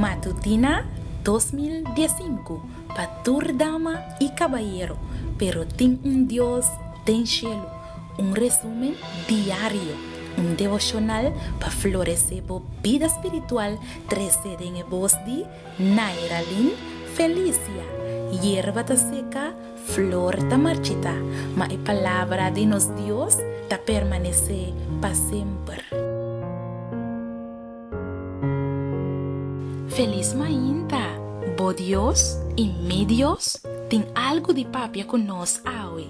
Matutina 2015 pa tur dama i kabayero, pero tin un Dios den shelu. Un resumen diario, un devoshonal pa floresé bo bida spiritual trese den e bos di Nairalyn Felicia. Yerba ta seka, flor ta marchitá, ma e palabra di nos Dios ta permanesé pa semper. Felis mainta, bo Dios i mi Dios tin algu di papia ku nos awe.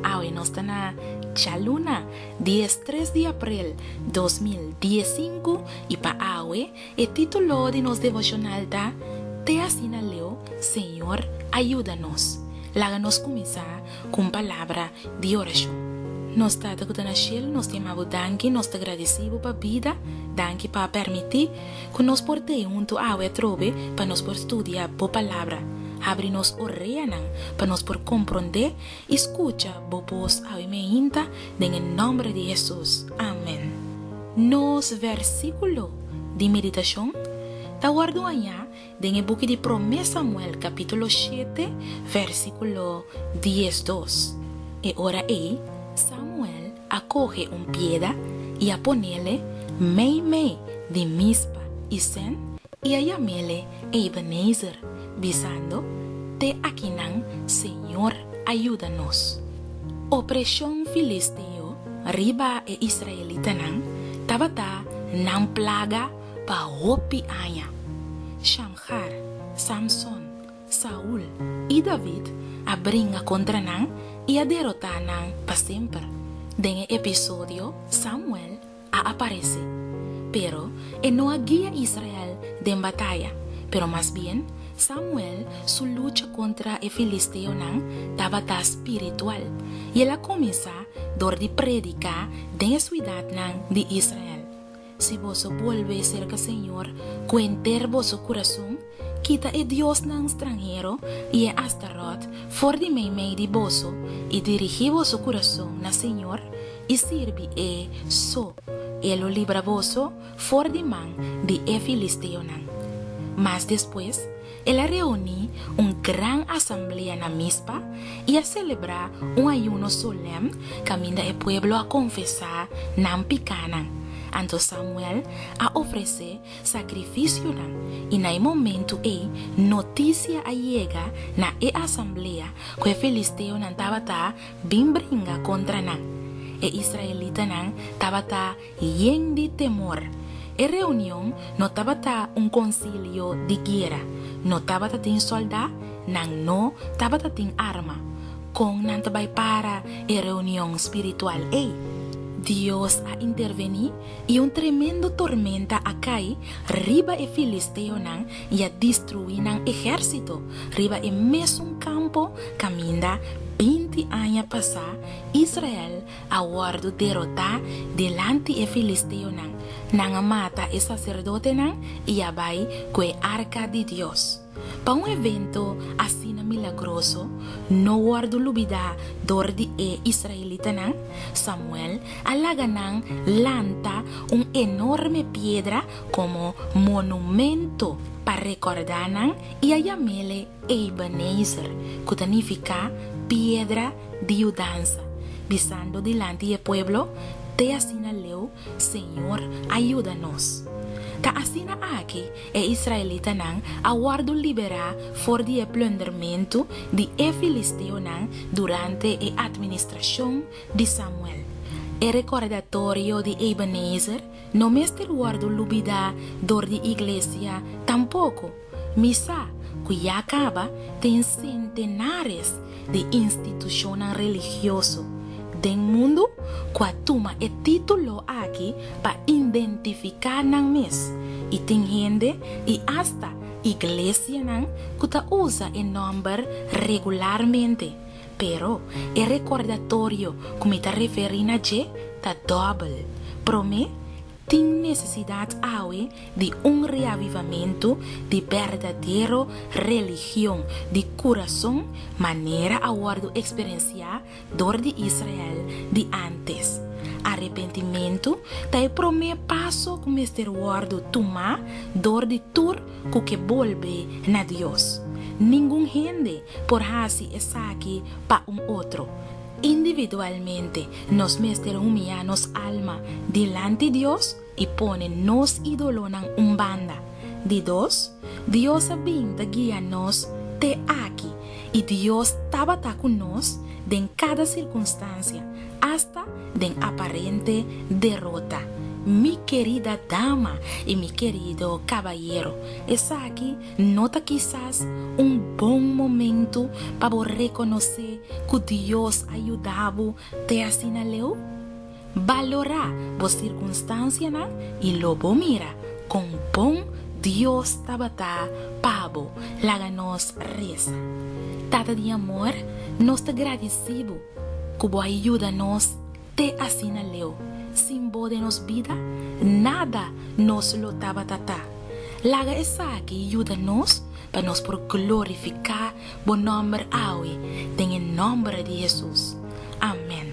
Awe nos ta na djaluna, 13 di aprel 2015 i pa awe e título di nos devoshonal ta Te asina leu, Señor a yuda nos. Laga nos kuminsá ku un palabra di orashon. Nos Tata ku ta na shelu, nos ta yama bo danki, nos ta gradisí bo pa bida, danki pa a pèrmití ku nos por tei huntu awe atrobe pa nos por studia bo Palabra. Habri nos oreanan pa nos por komprondé i skucha bo bos awe meinta den e nòmber di Hesus. Amèn. Nos vèrsikulo di meditashon ta wòrdu hañá Den e buki di Promé Samuel kapítulo shete, vèrsikulo 12. E ora ei Samuel a kohe un pieda i a ponele meimei di Mispa i Sen i a yam'ele Ebenezer, bisando, Te akinan señor a yuda nos. Opreshon filisteo riba e israelitanan tabata nan plaga Pa hopi aña, Shamgar, Samson, Saul i David a bringa kontra nan i a derotá nan pa semper. Den e episodio, Samuel a aparesé. Pero e no a guia Israel den bataya, pero mas bien Samuel su lucha kontra e filisteonan tabata spiritual i el a kuminsá dor di prediká den e suidatnan di Israel. Si boso bolbe serka Señor ku henter boso kurason, kita e diosnan stranhero i e Astarot for di meimei di boso i dirigí boso kurason na Señor i sirbi E so, E lo libra boso for di man di e filisteonan. Mas despues, el a reuní un gran asamblea na Mispa i a selebrá un ayuno solèm kaminda e pueblo a konfesá nan pikánan. Anto Samuel a ofresé sakrifisionan, i na e momentu ei notisia a yega na e asamblea ku e filisteonan tabata bin bringa kontra nan. E israelitanan tabata Yen di temor. E reunion no tabata un konsilio di guera. No tabata tin sòldá, nan no tabata tin arma. Kon nan ta bai para e reunion spiritual ei? Dios a intervení i un tremendo tormenta a kai riba e filisteonan i a destruí nan ehérsito riba e mesun kampo kaminda 20 aña pasá Israel a wòrdu derotá dilanti e filisteonan, nan a mata e saserdotenan i a bai ku e arka di Dios. Pa un evento asina milagroso no wòrdu lubidá dor di e israelitanan, Samuel a laga nan lanta un enorme piedra komo monumento pa rekòrdá nan i a yam'ele Ebenezer, ku ta nifiká Piedra di yudansa, bisando dilanti e pueblo, Te asina leu, Señor a yuda nos. Ta asina aki e israelitanan a wòrdu liberá for di e plundermentu di e filisteonan durante e atministrashon di Samuel. E rekordatorio di Ebenezer no mester wòrdu lubidá dor di iglesia tampoko. Mi sa ku ya kaba tin sentenares di institushonnan religioso den mundu ku a tuma e título aki pa identifiká nan mes, i tin hende i asta iglesianan ku ta usa e nòmber regularmente. Pero e rekordatorio ku mi ta referí na dje ta dòbel. Promé, Tin nesesidat awe di un reavivamentu di berdadero religion di kurason manera a wòrdu eksperensiá dor di Israel di ántes. Arepentimentu ta e promé paso ku mester wòrdu tumá dor di tur ku ke bolbe na Dios. Ningun hende por hasi esaki pa un otro. Individualmente nos mester humiá nos alma dilanti Dios i pone nos ídolonan un banda. Di dos, Dios a bin ta guia nos te aki i Dios tabata ku nos den kada sirkunstansia, asta den aparente derota. Mi kerida dama i mi kerido kabayero, esaki no ta kisas un bon momentu pa bo rekonosé ku Dios a yuda bo te asina leu? Balorá bo sirkunstansianan i lo bo mira kon bon Dios tabata pa bo. Laga nos resa. Tata di amor, nos ta gradisí bo ku bo a yuda nos te asina leu. Sin bo den nos bida, nada nos lo tabata ta. Laga esaki yuda nos pa nos por glorifiká bo nòmber awe, den e nòmber di Hesus. Amèn.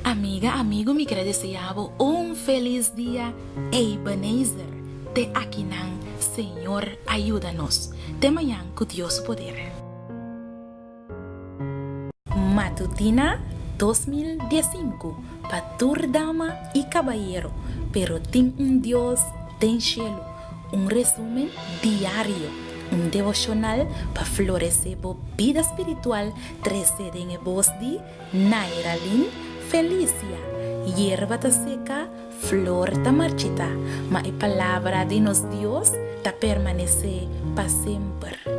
Amiga, amigu, mi kere deseá bo un felis dia Ebenezer. Te akinan, Señor a yuda nos. Te mañan ku Dios su poder. Matutina 2015 pa tur dama i kabayero, pero tin un Dios den shelu. Un resumen diario, un devoshonal pa floresé bo bida spiritual trese den e bos di Nairalyn Felicia. Yerba ta seka, flor ta marchitá, ma e palabra di nos Dios ta permanesé pa semper.